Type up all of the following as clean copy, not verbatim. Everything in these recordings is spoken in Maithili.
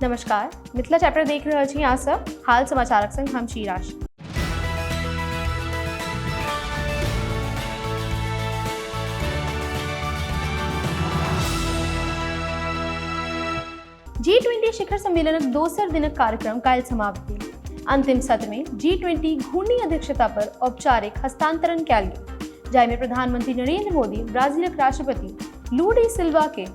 नमस्कार, मिथिला चैप्टर देख रहल छी अहाँ सब। हाल समाचारक संग हम छी राशि। जी20 शिखर सम्मेलनक दोसर दिनक कार्यक्रम काल्हि समाप्त भेल। अंतिम सत्र में जी20 घूर्णी अध्यक्षता पर औपचारिक हस्तांतरण कयल गेल, जाहिमे प्रधानमंत्री नरेंद्र मोदी ब्राजीलक राष्ट्रपति लू डी सिल्वा के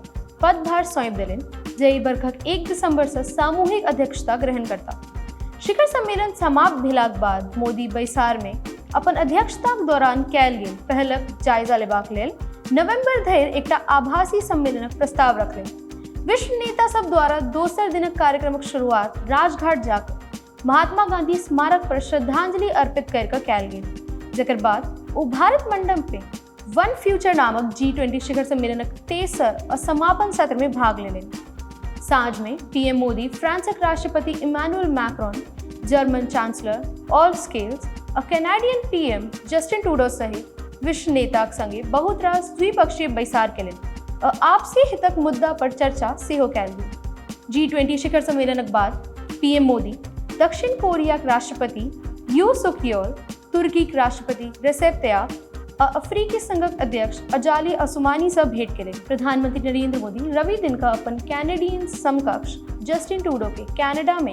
पदभार सौंपि देलनि, जे एहि बरखक 1 दिसंबर से सामूहिक अध्यक्षता ग्रहण करता। शिखर सम्मेलन समाप्त भेलाक बाद मोदी बैसार में अपन अध्यक्षताक दौरान कयल गेल पहलक जायजा लेबाक लेल नवंबर धरि एकटा आभासी सम्मेलनक प्रस्ताव रखलनि। विश्व नेता सब द्वारा दोसर दिनक कार्यक्रमक शुरुआत राजघाट जाकर महात्मा गांधी स्मारक पर श्रद्धांजलि अर्पित कर कयल गेल, जकर बाद ओ भारत मंडप में वन फ्यूचर नामक जी20 शिखर सम्मेलनक तेसर और समापन सत्र में भाग लेलनि। साँझ में पीएम मोदी फ्रांसक राष्ट्रपति Emmanuel Macron, German chancellor Olaf Scholz और कैनेडियन पीएम जस्टिन ट्रूडो सहित विश्व नेताक संगे बहुत रास द्विपक्षीय बैसार केलनि और आपसी हितक मुद्दा पर चर्चा सेहो कयल गेल। जी20 शिखर सम्मेलनक बाद पीएम मोदी दक्षिण कोरियाक राष्ट्रपति you सुक योल, तुर्कीक राष्ट्रपति रेसेप तैयब आ अफ्रीकी संघक अध्यक्ष अजाली असुमानी से भेंट केलनि। प्रधानमंत्री नरेंद्र मोदी रवि दिन का अपन कैनेडियन समकक्ष जस्टिन ट्रूडो के कनाडा में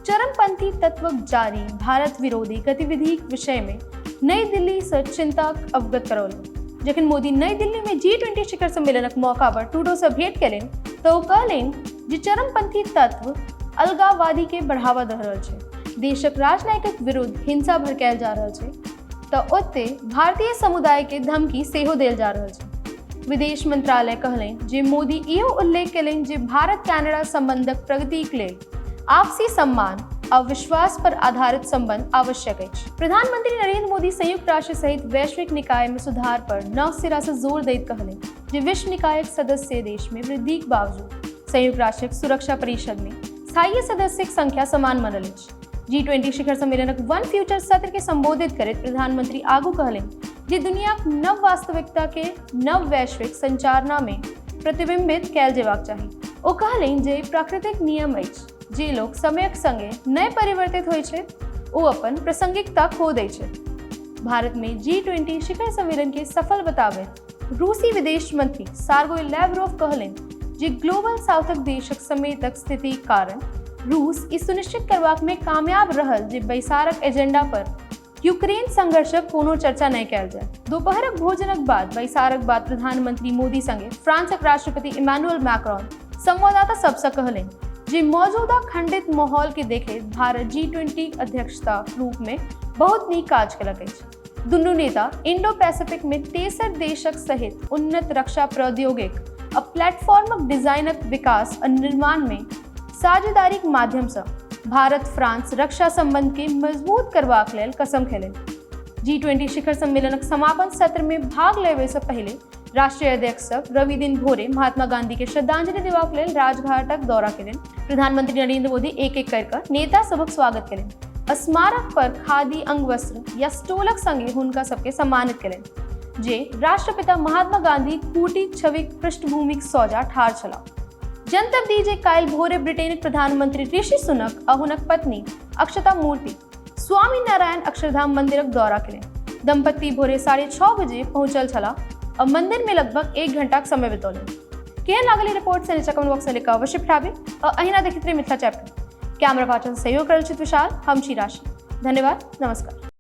चरमपंथी तत्वक जारी भारत विरोधी गतिविधिक विषय में नई दिल्ली से चिंता अवगत करौलनि। जखन मोदी नई दिल्ली में जी20 शिखर सम्मेलनक मौका पर ट्रूडो से भेंट केलनि तऽ ओ कहलनि जे चरमपंथी तत्व अलगाववादी के बढ़ावा दऽ रहल छै, देशक राजनयिकक विरुद्ध हिंसा भड़कायल जा रहल छै, तऽ ओते भारतीय समुदाय के धमकी सेहो देल जा रहल छै। विदेश मंत्रालय कहलनि जे मोदी इहो उल्लेख केलनि जे भारत कनाडा संबंधक प्रगतिक लेल आपसी सम्मान आ विश्वास पर आधारित संबंध आवश्यक अछि। प्रधानमंत्री नरेंद्र मोदी संयुक्त राष्ट्र सहित वैश्विक निकाय में सुधार पर नव सिरा से जोर दैत कहलनि जे विश्व निकायक सदस्य देश में वृद्धिक बावजूद संयुक्त राष्ट्रक सुरक्षा परिषद में स्थायी सदस्यक संख्या समान बनल अछि। जी20 शिखर सम्मेलनक वन फ्यूचर सत्र के संबोधित करैत प्रधानमंत्री आगू कहलनि जे दुनियाक नव वास्तविकता के नव वैश्विक संचारना में प्रतिबिंबित कयल जेबाक चाही। ओ कहलनि जे प्राकृतिक नियम अछि, जे लोक समयक संगे नहि परिवर्तित होइ छै ओ अपन प्रासंगिकता खो दै छै। भारत में जी20 शिखर सम्मेलन के सफल बताबैत रूसी विदेश मंत्री सार्गोई लैवरोव कहलनि जे ग्लोबल साउथक देशक समेतक स्थितिक कारण रूस ई सुनिश्चित करबाक में कामयाब रहल जे बैसारक एजेंडा पर यूक्रेन संघर्षक कोनो चर्चा नहि कयल जाय। दोपहरक भोजनक बाद बैसारक बाद प्रधानमंत्री मोदी संगे फ्रांसक राष्ट्रपति इमानुएल मैक्रॉन संवाददाता सबसँ कहलनि जे मौजूदा खंडित माहौल के देखैत भारत जी20 अध्यक्षता रूप में बहुत नीक काज केलक अछि। दुनू नेता इंडो पैसिफिक में तेसर देशक सहित उन्नत रक्षा प्रौद्योगिक आ प्लेटफॉर्मक डिजाइनक विकास आ निर्माण में साझेदारीक माध्यमसँ भारत फ्रांस रक्षा संबंध के मजबूत करबाक लेल कसम खेलनि। जी20 शिखर सम्मेलनक समापन सत्र में भाग लेबे से पहिले राष्ट्रीय अध्यक्ष सब रवि दिन भोरे महात्मा गांधी के श्रद्धांजलि देबाक लेल राजघाटक दौरा केलनि। प्रधानमंत्री नरेंद्र मोदी एक एक करि कऽ नेता सबक स्वागत केलनि। स्मारक पर खादी अंगवस्त्र या स्टोलक संगे हुनका सबके सम्मानित केलनि, जे राष्ट्रपिता महात्मा गांधी कुटी छविक पृष्ठभूमिक सोझा ठाढ़ छलाह। जनतब दी जे काल्हि भोरे ब्रिटेनक प्रधानमंत्री ऋषि सुनक आ हुनक पत्नी अक्षता मूर्ति स्वामी नारायण अक्षरधाम मंदिरक दौरा केलनि। दंपति भोरे 6:30 बजे पहुंचल छलाह आ मंदिर में लगभग 1 घंटाक समय बितौलनि। केहन लागल ई रिपोर्ट से नीचा कमेंट बॉक्स में लिख कऽ अवश्य पठाबी आ अहिना देखैत रही मिथिला चैप्टर। कैमरा पार्टनर सहयोग करल छथि विशाल, हम छी राशि। धन्यवाद, नमस्कार।